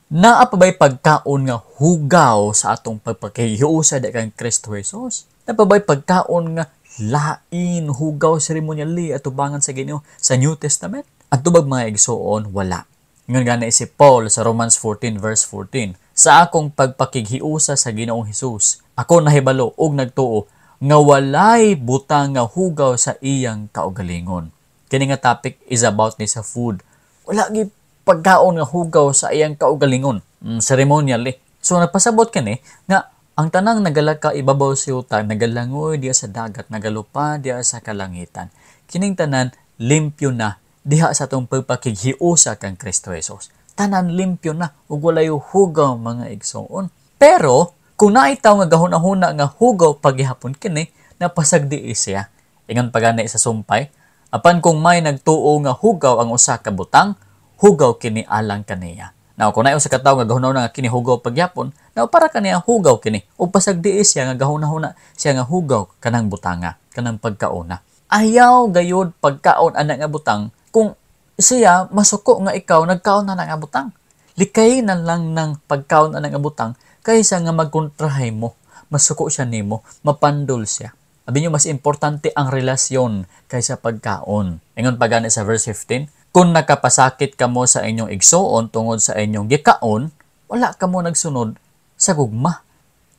Naa pa ba'y pagkaon nga hugaw sa atong pagpakighiusa di kang Kristo Jesus? Naa pa ba'y pagkaon nga lain, hugaw ceremonially atubangan sa Ginoo sa New Testament? Ang tubag, mga igsuon, wala. Ingon gani si Paul sa Romans 14 verse 14, "Sa akong pagpakighiusa sa Ginoong Hesus, ako nahibalo ug nagtuo nga walay butang nga hugaw sa iyang kaugalingon." Kini nga topic is about ni sa food. Wala gi pagkaon nga hugaw sa iyang kaugalingon, ceremonially. So nagpasabot kini nga ang tanang nagalaka ibabaw sa yuta, nagalangoy diha sa dagat, nagalupa diha sa kalangitan, kining tanan limpyo na diha sa atong pagpakighiusa kang Kristo Jesus. Tanan limpyo na ug walay hugaw, mga igsoon. Pero kung naay tawo nga gahuna-huna nga hugaw pagihapon kini, napasagdi siya. Ingon pa gani sa sumpay, "Apan kung may nagtuo nga hugaw ang usa ka butang, hugaw kini alang kaniya." Now, kung naay usa ka tawo nga gahuna nga kini hugaw pagyapon, now para kaniya hugaw kini. Ug pasagdi siya nga gahuna-huna siya nga hugaw kanang butanga, kanang pagkauna. Ayaw gayud pagkaon ana nga butang kung siya masuko nga ikaw nagkaon na nga butang. Likay na lang ng pagkaon ana nga butang kaysa nga magkontrahay mo, masuko siya nimo, mapandol siya. Abi nyo, mas importante ang relasyon kaysa pagkaon. Ingon pa gani sa verse 15, "Kung nakapasakit kamo sa inyong igsuon tungod sa inyong gikaon, wala kamo nagsunod sa gugma."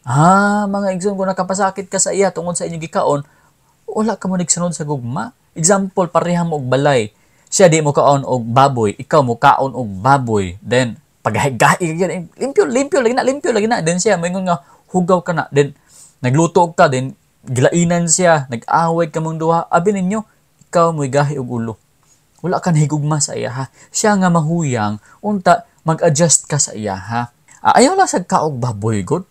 Ah, mga igsoon, kung nakapasakit ka sa iya tungod sa inyong gikaon, wala kamo nagsunod sa gugma. Example, pareha mo og balay. Siya di mo kaon og baboy, ikaw mo kaon og baboy. Then paggahi limpyo, limpyo lagi na, limpyo lagi na. Then siya moingon nga hugaw ka na. Then nagluto ka, then gilainan siya, nag-away ka mong duha. Abi ninyo, ikaw mo'y gahi og ulo. Wala ka nahigugma sa iya ha. Siya nga mahuyang, unta mag-adjust ka sa iya ha. Ah, ayaw lang sa kaog baboy god.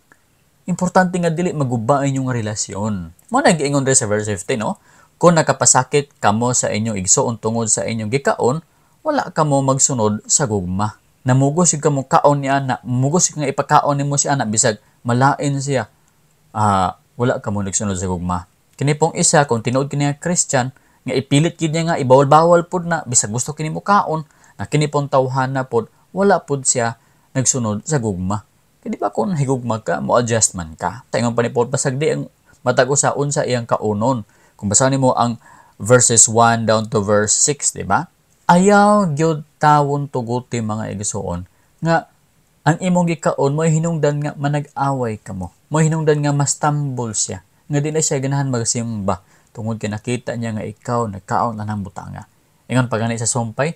Importante nga dili maguba inyong relasyon. Mo na giingon sa verse 15, no? "Kung nakapasakit kamo sa inyong igsoon tungod sa inyong gikaon, wala kamo magsunod sa gugma." Namugos yung kamo kaon ni ana, mugos nga ipakaon nimo si ana bisag malain siya. Ah, wala kamo nagsunod sa gugma. Kini pong isa, kung tinuod kini nga Christian, nga ipilit gid niya nga ibawal-bawal pud na bisag gusto kini mo kaon, na kini pong tawhana pod, wala pud siya nagsunod sa gugma. Kaya di ba kung higugma ka, mo adjust man ka? Ingon pa ni Paul, pasagdi ang matag usa unsa iyang kaunon. Kung basahan nimo ang verses 1 down to verse 6, di ba? Ayaw gyud tawon tuguti, mga igsuon, nga ang imong gikaon mo hinungdan nga manag-away kamo. Mo hinungdan nga mastambol siya. Nga di na siya ganahan magsimba tungod kay nakita niya nga ikaw nagkaon na ng butanga. Ingon pa gani sa sumpay,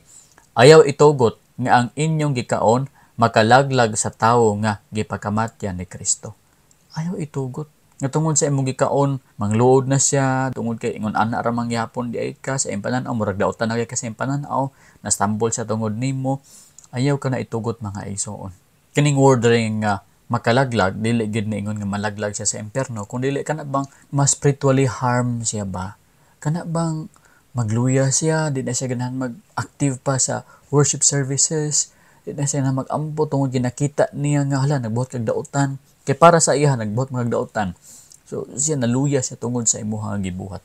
"Ayaw itugot nga ang inyong gikaon makalaglag sa tawo nga gipakamatyan ni Kristo." Ayaw itugot nga tungod sa imong gikaon mangluod na siya tungod kay ingon ana ra mangyapon di ay ka sa imong pananaw, murag dautan na kay ka sa imong pananaw, nastambol siya tungod nimo. Ayaw ka na itugot, mga igsoon. Kining word ring nga makalaglag, dili gid niingon nga malaglag siya sa impyerno, kung dili kana bang mas spiritually harm siya ba, kana bang magluya siya, di na siya ganahan mag-active pa sa worship services, di na siya na mag-ampo tungod ginakita niya nga hala, nagbuhat kag dautan. Kay para sa iya nagbuhat mga dautan. So siya naluya siya tungod sa imuha gibuhat,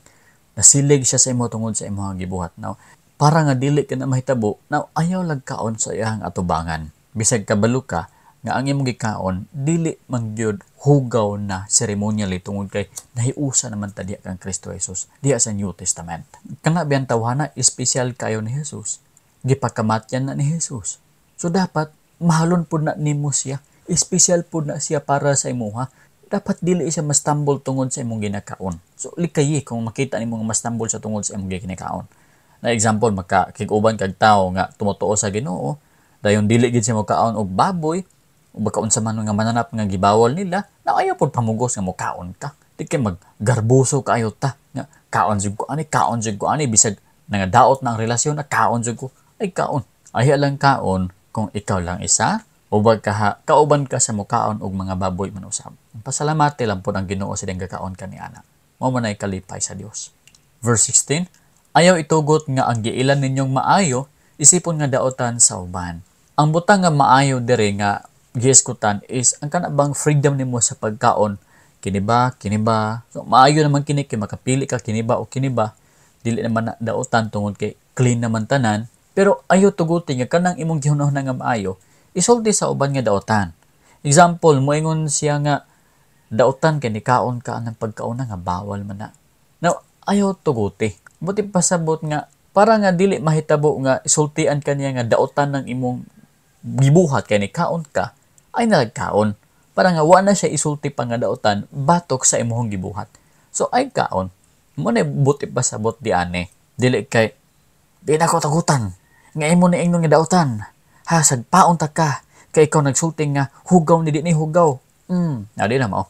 nasilig siya sa imo tungod sa imuha gibuhat. Now, para nga dili ka na mahitabo, now ayaw lang kaon sa iyang atubangan bisag kabalo ka nga ang imong gikaon dili man gyud hugaw na ceremonially tungod kay nahiusa naman ta diha kang Kristo Jesus diha sa New Testament. Kana biyan tawhana, espesyal kayo ni Jesus, gipakamatyan na ni Jesus. So dapat mahalon pud na nimo siya, espesyal pud na siya para sa imuha. Dapat dili siya mastambol tungod sa imong ginakaon. So likayi kung makita nimo nga mastambol siya tungod sa imong ginakaon. Na example, maka kig-uban kag tawo nga tumutuo sa Ginoo, dayon dili gid siya mokaon og baboy o baka unsa man nga mananap nga gibawal nila, na ayaw pod pamugos nga mokaon ka. Di kay maggarbuso kaayo ta nga kaon jud ko ani, kaon jud ko ani, bisag nangadaot na ang relasyon na kaon jud ko. Ay kaon. Ayaw lang kaon kung ikaw lang isa o baka kauban ka sa mukaon og mga baboy man usab. Pasalamati lang pod ang Ginoo sa diyang gakaon kani ana. Mao man ay kalipay sa Dios. Verse 16, "Ayaw itugot nga ang giilan ninyong maayo isipon nga daotan sa uban." Ang butang nga maayo diri nga gieskutan is ang kana bang freedom nimo sa pagkaon, kini ba, kini ba. So maayo naman kini kay makapili ka kini ba o kini ba, dili naman na daotan tungod kay clean naman tanan. Pero ayaw tuguti nga kanang imong gihunahuna nga maayo Isulti sa uban nga daotan. Example, moingon siya nga daotan kay nikaon ka ang pagkauna nga bawal man na. Now, ayaw tuguti. Buti pasabot nga para nga dili mahitabo nga isultian ka niya nga daotan ng imong gibuhat kay nikaon ka, ay nalagkaon. Para nga wa na siya isulti pa nga daotan batok sa imong gibuhat. So ay kaon. Mo na buti pasabot di ane. Dili kay di na ko tagutan nga imo ni ingnon nga daotan. Ha, sagpaon ta ka kay ikaw nagsulti nga hugaw ni di ni hugaw. Na di na mao.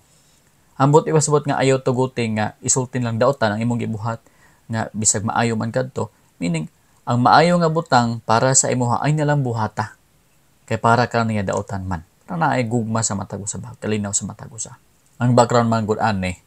Ambot ipasabot nga ayaw tuguti nga isultin lang daotan ang imong gibuhat nga bisag maayo man kadto, meaning ang maayo nga butang para sa imuha ay nalang buhata. Kay para ka niya daotan man. Para naay gugma sa matag usa ba, kalinaw sa matag usa. Ang background man gud ane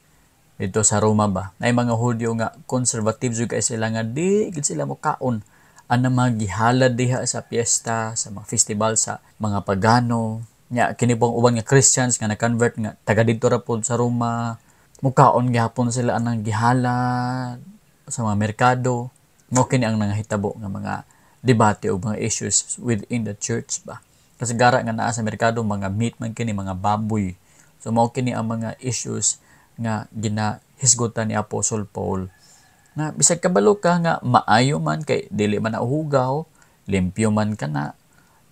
dito sa Roma ba, naay mga Hudyo nga conservative jud kay sila nga di gid sila mokaon ana mga gihalad diha sa piyesta, sa mga festival sa mga pagano. Nya kini pong uban nga Christians nga na-convert nga taga didto ra pod sa Roma, mukaon gihapon sila anang gihalad sa mga merkado. Mao kini ang nangahitabo nga mga debate o mga issues within the church ba. Kasi gara nga naa sa merkado mga meat man kini, mga baboy. So mao kini ang mga issues nga ginahisgutan ni Apostle Paul. Na bisag kabalo ka nga maayo man kay dili man nahugaw, limpyo man ka na.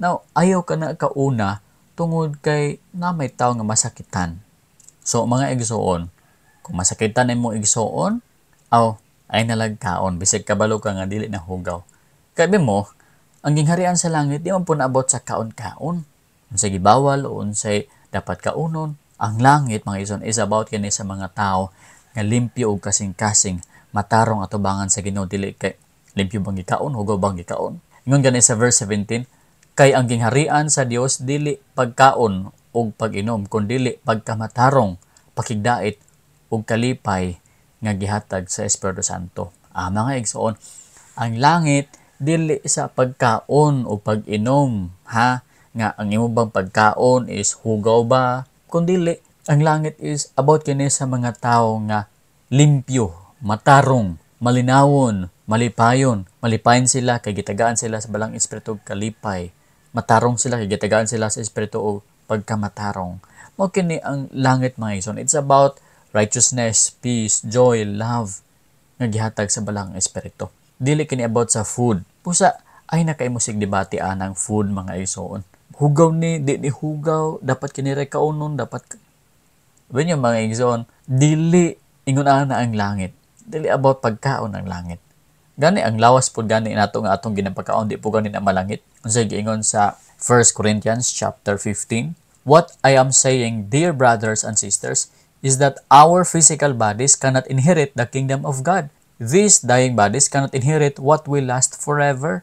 Now, ayaw ka na kauna tungod kay na may tao nga masakitan. So mga igsoon, kung masakitan nimo igsoon, aw ay nalagkaon bisag kabalo ka nga dili na hugaw. Kay mo, ang gingharian sa langit di man po naabot sa kaon-kaon. Unsay gibawal o unsay dapat kaunon. Ang langit mga igsoon is about kini sa mga tao nga limpyo og kasing-kasing, matarong atubangan sa Ginoo, dili kay limpyo bang gikaon, hugaw bang gikaon. Ingon gani sa verse 17, kay ang gingharian sa Dios dili pagkaon ug pag-inom, kundi pagkamatarong, pakigdait ug kalipay nga gihatag sa Espiritu Santo. Ah, mga igsoon, ang langit dili sa pagkaon o pag-inom, ha? Nga ang imo bang pagkaon is hugaw ba? Kundi ang langit is about kini sa mga tao nga limpyo, matarong, malinawon, malipayon. Malipayon sila kay gitagaan sila sa balang espiritu og kalipay. Matarong sila kay gitagaan sila sa espiritu og pagkamatarong. Mao kini ang langit mga igsoon. It's about righteousness, peace, joy, love nga gihatag sa balang espiritu. Dili kini about sa food. Pusa ay nakaimo sig debate anang food mga igsoon. Hugaw ni, di ni hugaw, dapat kini ra kaunon, dapat when yung mga igsoon, dili ingon ana ang langit. Dili about pagkaon ang langit. Gani ang lawas pod gani nato nga atong ginapakaon, di po gani na malangit. Unsay giingon sa 1 Corinthians chapter 15, what I am saying, dear brothers and sisters, is that our physical bodies cannot inherit the kingdom of God. These dying bodies cannot inherit what will last forever.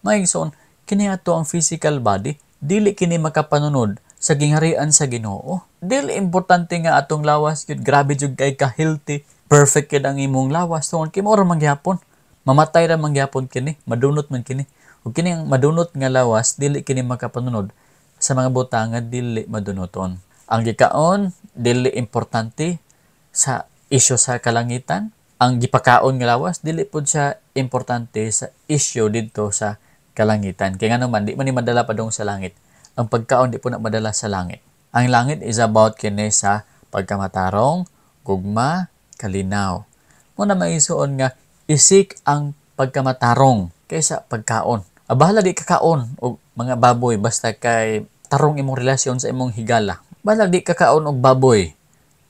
Mga igsoon, kini ato ang physical body, dili kini makapanunod sa gingharian sa Ginoo. Dili importante nga atong lawas gyud grabe jud kay ka healthy, perfect kid ang imong lawas tungod kay mao ra man gihapon. Mamatay ra man gihapon kini, madunot man kini. Ug kini ang madunot nga lawas dili kini makapanunod sa mga butang nga dili madunoton. Ang gikaon dili importante sa isyu sa kalangitan. Ang gipakaon nga lawas dili pud siya importante sa isyu didto sa kalangitan. Kay ngano man di man ni madala padung sa langit. Ang pagkaon di po na madala sa langit. Ang langit is about kini sa pagkamatarong, gugma, kalinaw. Mo na maisuon nga isik ang pagkamatarong kaysa pagkaon. Bahala di kakaon og mga baboy basta kay tarong imong relasyon sa imong higala. Bahala di kakaon og baboy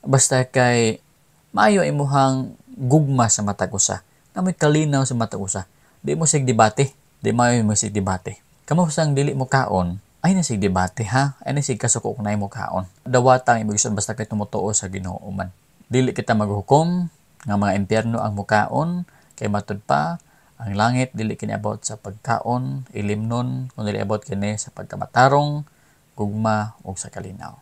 basta kay maayo imuhang gugma sa matag usa. Namoy kalinaw sa matag usa. Di mo sig debate. Di maayo mo sig debate. Kamo sang dili mo kaon, ay na sig debate ha. Ay na sig kasuko kung naay mo kaon. Dawata ang imong basta kay tumutuo sa Ginoo man. Dili kita maghukom nga mga impyerno ang mukaon kay matud pa ang langit dili kini about sa pagkaon, ilimnon, kun dili about kini sa pagkamatarong, gugma ug sa kalinaw.